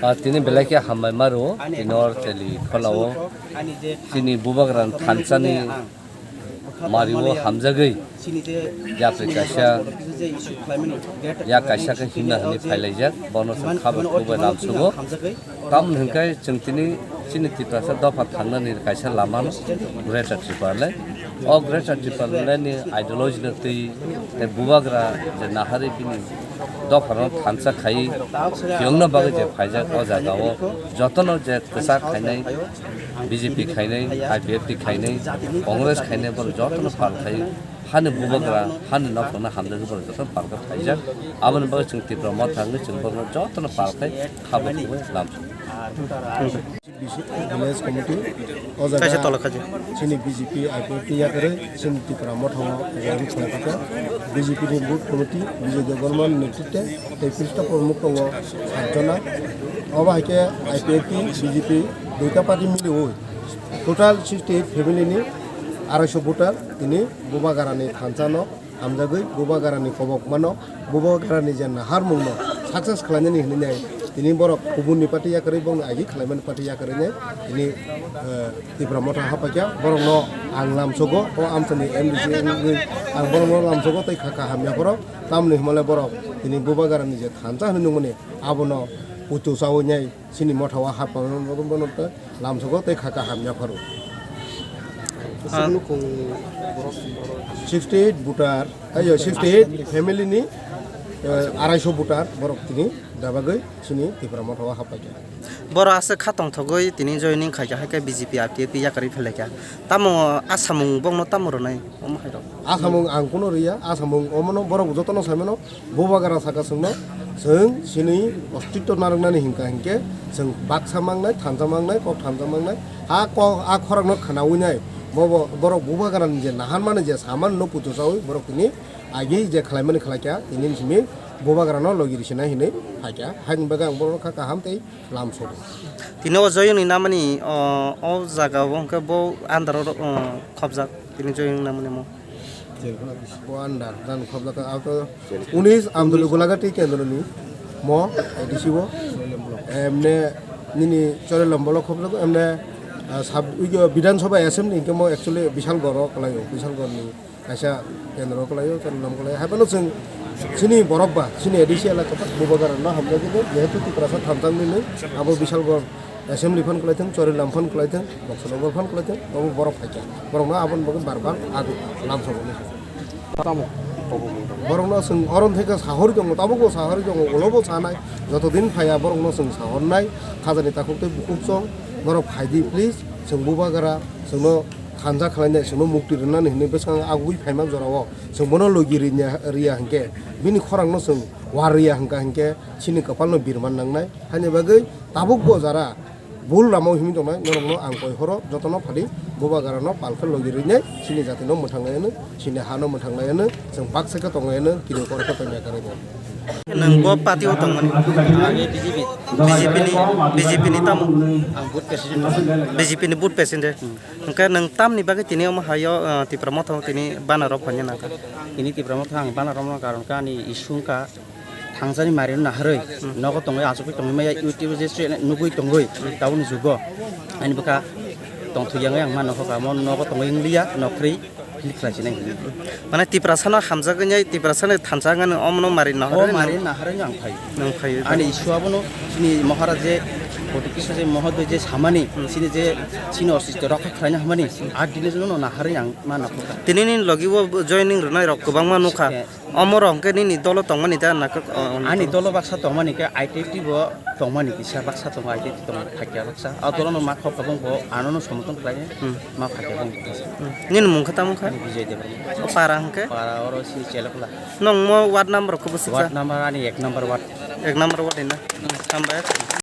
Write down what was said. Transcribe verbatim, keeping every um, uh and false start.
Ah, tini belai khe hambai ma rwo, tini or teli kholao chini bubagra thansani mario hamjagwi yapri kaisa, ya kaisa khe himna hwnwi phailaijak, bono chwng kha bai khubai lamsugo. Tamoni hwnkhe chwng tini chini Tiprasa dopha thangnani kaisa lamano Greater Tipraland. O Greater Tipraland ni ideology no twi tei bubagra je naharwi bini dophano thansa khai khiyongna bagwi je phaijak o jagao jotono je kwchak khainai, B J P khainai, I P F T khainai, Congress khainai borok jotono pal khai hani bubagra hani nokhorno hamjagwi borok jotono pal khe phaijak. Aboni bagwi chwng Tipra Motha wngwi chwng borokno jotono pal khai khabo khoboi lamsok. Village committee o jaga kaisa tola khaji. Chini B J P I P F T yakarwi chini Tipra Motha o program khlai kha. B J P ni booth committee Bijoy Debbarma ni netritwe tei Krishna Pramukh tongo sat jona. Obo hai khe I P F T B J P duita party miliwi total sixty eight family ni arai so voter tini bubagra ni thansa no hamjagwi bubagra ni kobok mano, bubagra ni je naharmung no success khlainani hinwi nai tini borok kubun ni party yakarwi bongni agi khlaimani party yakarwi nai tini, eh, Tipra Motha haphaikha. Borok no ang lamsogo, o amchani M D C wngwi ang borok no lamsogo tei kha kaham yapharo. Tamoni hwnmale borok tini bubagra ni je thansa hinwi nungmani abono putu chawi nai. Chini Motha o hapma bono tei lamsogo tei kha kaham yapharo. Ah. Sixty eight voter, ayo, sixty eight family ni, eh, arai so voter borok tini dabagwi chini Tipra Motha o haphaikha. Borok aswk kha tongthogwi tini joining khaikha, hai khe B J P, I P F T yakarwi phelaikha. Tamo asamung bokno tamo rwnai, omo hai rok? Asamung ang kuno riya, asamung omono borok jotono saimano. Bubagra saka chwngno, chwng chini ostitto narwknani hinka hinkhe chwng baksa mangnai, thansa mangnai, kok thansa mangnai, a kok, a khorangno khwnawi nai, bobo, borok bubagrani je naharmani je samanno puto chawi borok tini agi je khlaimani khlaikha, tini simi bubagrano logi risinai hinwi phaikha, haini bagwi ang borokno kha kaham tei lamsogo. Tini o joyoni namani, o, o jaga o hwnkhe bo andaro, o, khobjak, tini joyoni namani mo. Bo andar dan khobjak, ato unis Amdoli Golagati kendro ni mo A D C bo, emne nini Chorelom bolo khobjak, emne, ah, sub, ui, Bidhan Sabha Assembly hwnkhe mo actually Bishalgarh o kwlaio, Bishalgarh ni kaisa kendro kwlaio, Chorelom kwlaio. Haibano chwng chini borok ba, chini A D C elaka ba, bubagra no hamjagwi, jehetu Tiprasa thansa nini, abo Bishalgarh Assembly phan kwlaithwng, Chorilam phan kwlaithwng, Boksonogor phan kwlaithwng, obo borok phaikha. Borokno aboni bagwi bar bar adu lamsogoni. Tamo? Borokno chwng oron theke sahori tongo, tabukbo sahori tongo, ulobo sanai. Joto din phaiya borokno chwng sahornai, khajani takhuk tei bukhuk chong, norok phaidi please, chwng bubagra, chwngno thansa khlainai, chwngno mukti rwnani hinwi bwskang agugwi phaima jorao chwng bono logi rinya, riya hinkhe, bini khorangno chwng war riya hwnkha hinkhe, chini kwpalno birman nangnai. Haini bagwi tabukbo jara bul lamao himwi tongnai norokno ang koi horo jotono phadi bubagrano palkhe logi rinai chini jatino mwthanglaiyano, chini hano mwthanglaiyano, chwng baksa khe tonglaiyano, kini kor khe tongya kwrwino. Nwng bo party o tongmani? Ang B J P. B J P ni, B J P ni tamo? Ang booth president. B J P ni booth president. Hmm. Hwnkhe nwng tamni bagwi tini omo haio, uh, Tipra Motha o tini banner rok phanya nangkha? Tini Tipra Motha ang banner rok no karon kha ani issue wngkha. Thangsani mari no naharwi, hmm, nogo tongwi achukgwi tongwi maya YouTube je channel nugwi tongwi, hmm, tabukni jugo. Ani bwkha tongthok yang yang ma nokho kamo nogo tongwi wngliya, nokhri, hini khlai sinai hini. Mane Tiprasa no hamjagwi nai, Tiprasa no thansa wngmani omono mari naharwi. O mari naharwi ang phai. Nang phai. Ani issue abono chini Maharaja je, Koti Krishna je Mohodoy je samani, hmm, chini je, chini osistho rokha khlaina hamani, a dine jono no naharwi ang ma nokho kha. Tini ni logi o joining rwnai rok kwbangma nukha. Omo rok hwnkhe nini dolo tongmani da na kok, o, ani dolo baksa tongmani khe I T F T bo tongmani kisa baksa tongo, I T F T tongo, phakya baksa. A dolo no ma khok tabung bo ano no somotong khlai, hmm, ma phakya bung bo. Hmm. Nini mung khe tamo kha? Ani Bijoy Debbarma. O para hwnkhe? Para oro si Chelakula. Nong mo ward number kho bwswk sa? Ward number ani ek number ward. Ek number ward ni na? Hmm. Hambai.